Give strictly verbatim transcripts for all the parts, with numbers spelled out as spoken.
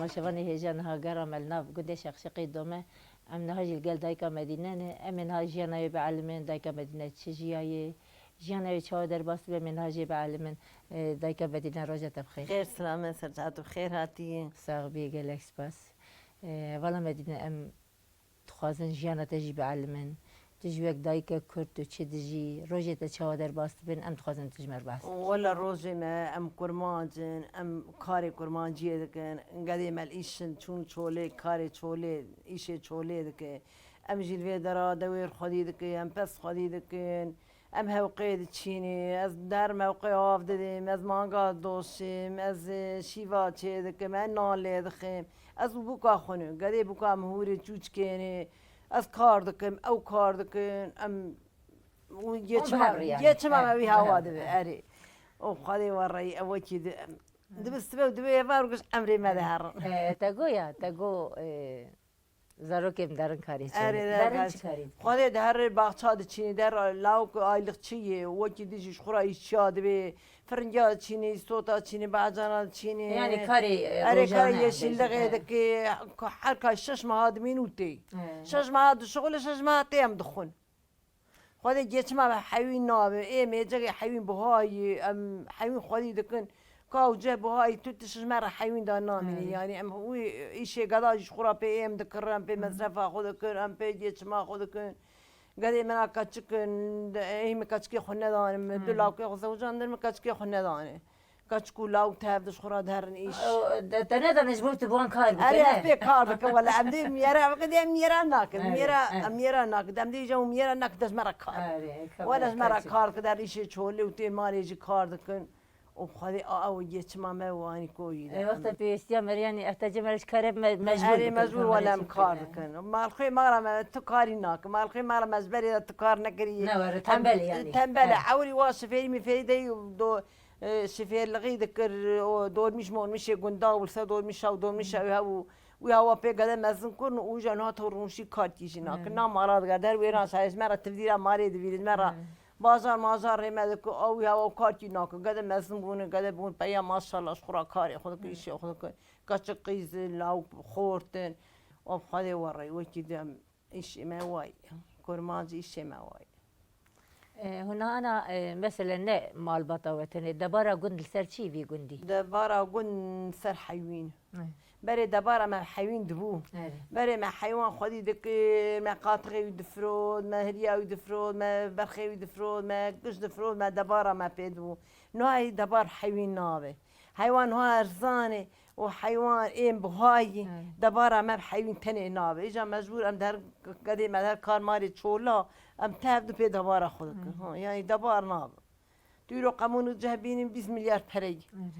Ma şevanê hêja niha gera me li nav gundê Şeqşeqê dome. Em niha jî li gel dayika Medîne ne. Em ê niha jiyana wê bielimin, dayika Medîne çi jiyayê, jiyana wê çawa derbas dibe, em ê niha jê bielimin. E, dayika Medîne, roja te bi xêr. Xêr, silamet, ser çav tu bi xêr hatiyê. Sax bî, gelek spas. E, hevala Medîne, em dixwazin jiyana te jî bielimin. Tu jî wek dayike Kurd tu çi dijî, rojê te çawa derbas dibin, em dixwazin tu ji me re behs bikî. Wela rojê me, em kurmanc in, em karê kurmanciyê dikin. Gedê me li îş in, çûn çolê, karê çolê, îşê çolê dike. Em jî li vê dera dewêr xwedî dikin, em pez xwedî dikin. Em hewqê diçînî, ez der hewqê av didîm, ez manga doşîm, ez, e, şîva çê dikim, ez nan lê dixim. Ez û bûka xwe ne, gedê bûka min hûrê çûçikênê. Ez kar dikim, ew kar dikin, em û yê Hûn çima, bi hev re yani. Yê çima me Evet, wî bi hev hewa re. Dibe, erê. O Xwedê we reyî, ew wekî di, em, dibe sibe û dibe êvar û giş emrê me de herin. E, te go ya, te go, e, Zarokê min derin karê çi Erê, ne? Derin çi karê dikin? Xwedê di her rê baxça diçînî, der lawik aylixçî yê, wekî dijî ji xwe re îşçiya dibê, firingiya diçînî, îstota diçînî, bacana diçînî. Yani karê, e, Erê, rojane karê yeşîlliğê dikê, her kay şeş meha dimîn û tê. He. Şeş meha dişixulê, şeş meha tê em dixwin. Xwedê geçima ve hewîn nabe. Ê mêcegê hewîn buhayî, em hewîn xwedî dikin. Ka û ceh buhayî tu tişt ji me re hewîn da namînî. Erê. Yanî em wî îşê geda jî ji xwe re pê ê em dikirin, em pê Hı. mesrefa xwe dikin, em pê geçima xwe dikin. Gedê min a keçik in, ê min keçikê xwe nedanim, du Hı. lawkê xwe zewicandin, min keçikê xwe nedane. Keçik û lawk tev di ji xwe re diherin îş. O, de, te nedane ji bo tu bi wan kar bike, Erê, ne? Ez pê kar dikim, wele em dê miyera bikin, dê miyera nakin. Erê, Miyera, erê. Em miyera nakin. Em dê jî miyera nakin, de ji me re kar. Erê, Wele ji me re kar dikin, der îşê çolê û tê malê jî kar dikin. Û xwedê a ew geçima me û anî koyî de. E, wexta pêwîstiya me re, yanî, ehtiyaca me re ji karê me, mecbur Erê, dikin, mecbur, wele em kar dikin. Malxwê me re me tu karî nakin. Malxwê me re me ji berê de tu kar nekirî. Ne were, Em tembel e yanî. Tembel e. Evet. Ewrî wa şifêrî mifêrî de do, e, şifêrliğî dikir, o dormîş mormîşê gunda û li ser dormîşa û dormîşa wî hebû. Wî hewa pê gede mezin kirin û îja niha tewr rûnişî karkî jî nakin. Hı. Na mala diger, der wêran şayê ji me re tivdîra malê divîrin, ji me re Hı. bajar majar rê me dikin, a wî hewa karkî nakin. Gede mezin bûne, gede bûn peya maşallah ji xwe re karê xwe dikin, Hı. îşê xwe dikin. Keçik qîzin, lawik xortin. Of Xwedê we rey wekî dem. Îşê me wayî. Kurmancî îşê me wayî. E, hûn ana, e, mesele ne malbata we tenê. Debara gund li ser çi vî gundî? Debara gund ser heywan. E. Berê debara me heywan dibû. Evet. Berê me heywan xwedî dikir, me qatixê wî difirot, me hiriya wî difirot, me berxê wî difirot, me giş difirot, me debara me pê dibû. Niha debar heywan nabe. Heywan ha erzan e û heywan ên buhayî, Evet. debara me bi heywan tenê nabe. Îca mecbûr em der gedê me der kar marê çola, em tev di pê debara xwe dikin. Evet. Ha, yani debar nabe. Tu îro qemûn û ceh bînin bîst milyar pereyî. Evet.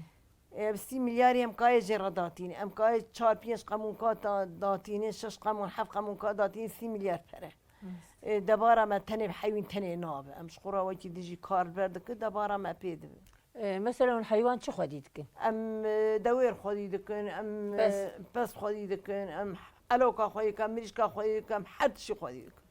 E, bi sî milyarî em kayê jê re datînin. Em kayê çar pênc qemûn ka da-, datînin, şeş qemûn, heft qemûn ka datînin, sî milyar pere. Evet. E, debara me tenê bi heywan tenê nabe. Em ji xwe re wekî dijî kar ber dikin, debara me pê dibe. E, mesela hûn heywan çi xwedî dikin? Em, e, dewêr xwedî dikin, em, Pez. e, pez xwedî dikin, em eloka xwedî dikin, em mirîşka xwedî dikin, em her tiştî xwedî dikin.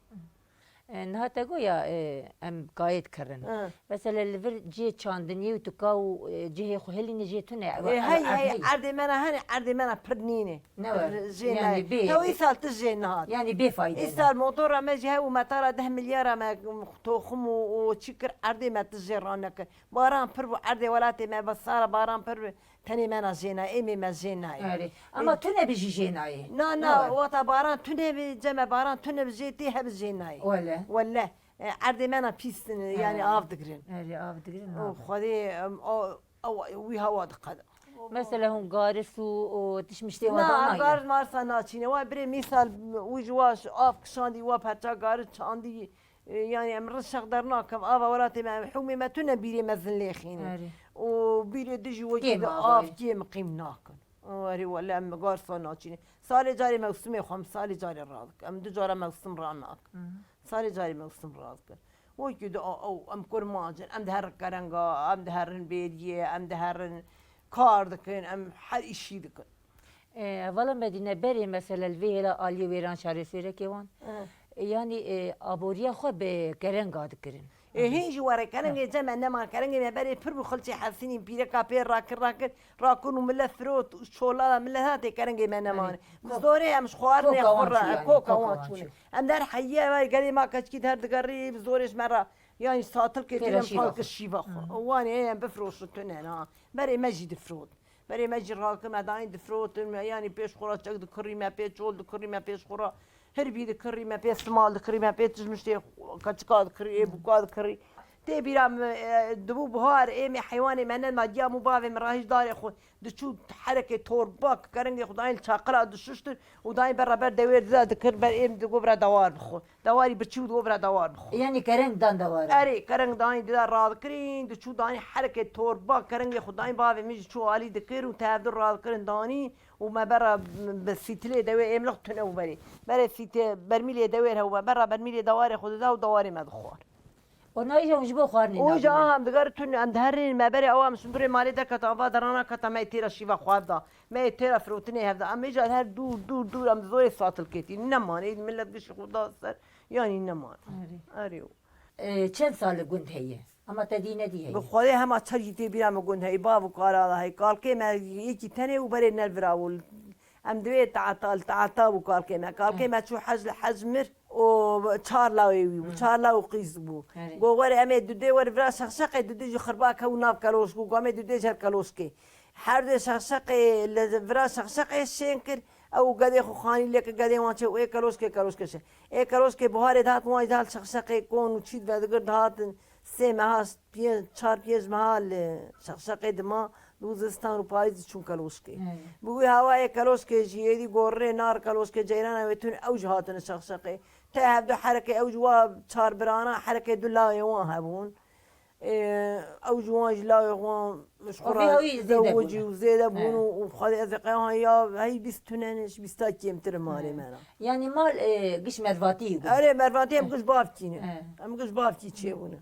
E, niha te goya, e, em kayê dikirin. Hı. Mesela li vir cihê çandiniyê û tu ka û, e, cihê xwe hilîne jê tune. E, hey, hey, erdê me re hene, erdê me re pir nîne. Ne were? Jê Yani nayê. bê- Hew îsal tu jê nihat. Yani bê fayde ne? Îsal motora me jî hew û metara deh milyara me toxim û, û çi kir, erdê me tu jê ranekir. Baran pir bû, erdê welatê me bi sara baran pir bû. Tenê me na jê nayê, êmê me jê nayê. Erê. Ama Ê- tune bi jî jê nayê. Na, Ne na, were? wata baran tune bi, ceme baran tune bi jê tê, hebi jê nayê. Wele. Wele. E, erdê me na pîs, yani Erê. av digirin. Erê, av digirin, O, nav. Xwedê, em, o, ew, wî hewa diqede. Mesela hûn garis û, û tişt miştê wan Na, em danayne? garis marsa naçîne. Wa birê mîsal, wî ji wa ş-, av kişandî, wa perça garis çandî. E, yani em rind şex dernakim. Ava welatê me, em hûmê me tune bîrê mezin lêxînin. Erê. Û bîrê dijî wekî Kêm di avayî. av kêm qîm nakin. Erê wele em garsa naçîne. Salê carê mewsimê xwe em salê carê radikin. Em du cara mewsim ranakin. Hı hı. Salê carê mewsim radikin. Wekî di a-, ew, em kurmanc in, em diherin kerenga, em diherin bêriyê, em diherin kar dikin, em her îşî dikin. E, hevala Medîne, berê mesela li vê hêla aliyê wêran şarê Sêrekê wan. Hı. E, yanî, e, aboriya xwe bi kerenga dikirin. Ê hîn jî were kerengê cem me neman, kerengê me berê pir bû, xilçê Hesînî pîreka pê rakir rakir, rakir û millet firot, çola da millet hatê kerengê me neman. Erê. Bi zorê em ji xwarinê xwe ra, koka wan çûne. Em der heyiye ve gelê ma keçikî der digerî, bi zorê ji me ra, yanî satilkê tîne em xwe kir şîva xwe. Wanê em bifroşin tune na. Berê me jî difirot. Berê me jî rakir me dayîn difirotin, me yanî pêş xwe ra çek dikirî me, pê çol dikirî me, pêş xwe ra hirbî dikirî me, pê simal dikirî me, pê tijmiştê keçika dikirî, ê bûka dikirî. Tê bîra min, e, dibû buhar, ê me heywanê me nema, diya min bavê min ra hîç darê xwe diçû herekê torba, kerengê xwe dayîn li çaqila dişuştin û dayîn berraber dewêr dida dikir, ber ê min digot bira dawar bixwe. Dawarî biçû digot bira dawar bixwe. Yanî kereng dan dawar. Erê, kereng dayîn dida radikirîn, diçû dayîn herekê torba, kerengê xwe dayîn bavê min jî çû alî dikir û tevdir radikirin danî û me berra bi fîtilê dewê êmlix tune û berê. Berê fîtê bermîlê dewêr hew me berra bermîlê dawarê xwe dida û dawarê me dixwar. Ona îja hûn ji bo xwarinê Û îja nadin. Aha em digerin tune, em diherîn me berê ew em sundurê malê derketa ava derana keta me têra şîva xwe da. Me yê têra firotinê hevda. Em êca her dûr, dûr, dûr, em bi zorê satilkê tî. Neman, ê millet gişî xwe da ser, yanî neman. Erê. Erê. E, çend sal li gund heye? Ama te dî nedî heye? Bi Xwedê hema çar jî tê bîra min gund heye. Bav û kara da heye. Kalkê me yekî tenê û berê nervira û em divê taeta, li taeta bû kalkê me. Kalkê Hı. me çû hec, li hec mir û çar lawê wî bû. Hı. Çar law û qîz bû. Erê. Go were em ê dudê were vira şexşeqê, dudê jî xirba kew nav keloşk û go em ê dudê ji her keloşkê. Her dê şexşeqê li vira şexşeqê şên kir, ew gedê xwe xanî lê kir, gedê wan çê û ê keloşkê, keloşkê şe. Ê keloşkê buharê dihat wan jî dihat şexşeqê kon û çî divedigir dihatin sê meha, pê-, çar pênc meha li şexşeqê dima, dû zistan û payîz diçûn keloşkê. Bi wî hawa ê keloşkê jî êdî gorrê nar keloşkê ceyrana wê tune ew jî hatine şexşeqê. Te hevdu herekê ew ji wa çar birana herekê du lawê wan hebûn. Ê, ew ji wan ji lawê wan ji xwe ra zewicî û zêde bûn û, û xwedê ez ê qeyan ya hey bîst tune ne, ji bîsta kêmtir in marê me re. Yanî mal, e, giş mervatî bû. Erê, mervatî em giş bavkî ne. He. Em giş bavkî çêbûne.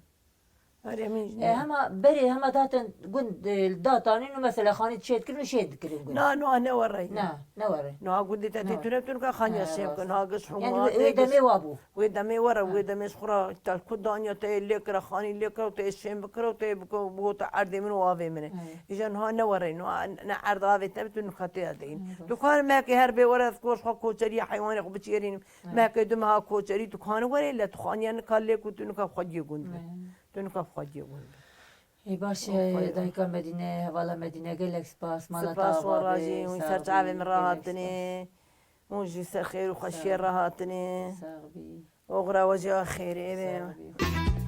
Erê, min jî E, ne. Hema berê hema datin gund, e, datanîn û mesela xanî çêdikirin û şên dikirin gund. Na, na, ne werey. Na, ne werey. Na, gundê te tê tune tune ka xaniya şên kin, ha giş hûma tê giş. Yanî wê demê wa bû. Wê demê were, wê demê ji xwe ra te ku daniya te yê lê kira, xanî lê kira û te yê şên bikira û te yê biko, bihota erdê min û avê min e. Îja niha ne were, niha ne erd avê te bi tu nika tê ya deyîn. Tu kar mehkê her bê were, ez koş xwe koçeriya heywanê xwe biçêrînim. Mehkê du meha koçerî tu kanî were, le tu xaniya nika lê ku tu nika xwediyê gund be. Tu nika xwediyê gund be. Ê baş e, dayika Medîne, hevala Medîne, gelek spas. Mala te ava be, sağ bî, gelek spas. Spas we ra jî, hûn ser çavê min rahatinê. Hûn jî ser xêr û xweşiyê re hatine. Sax bî. Oxira we jî a xêrê be. Sax bî.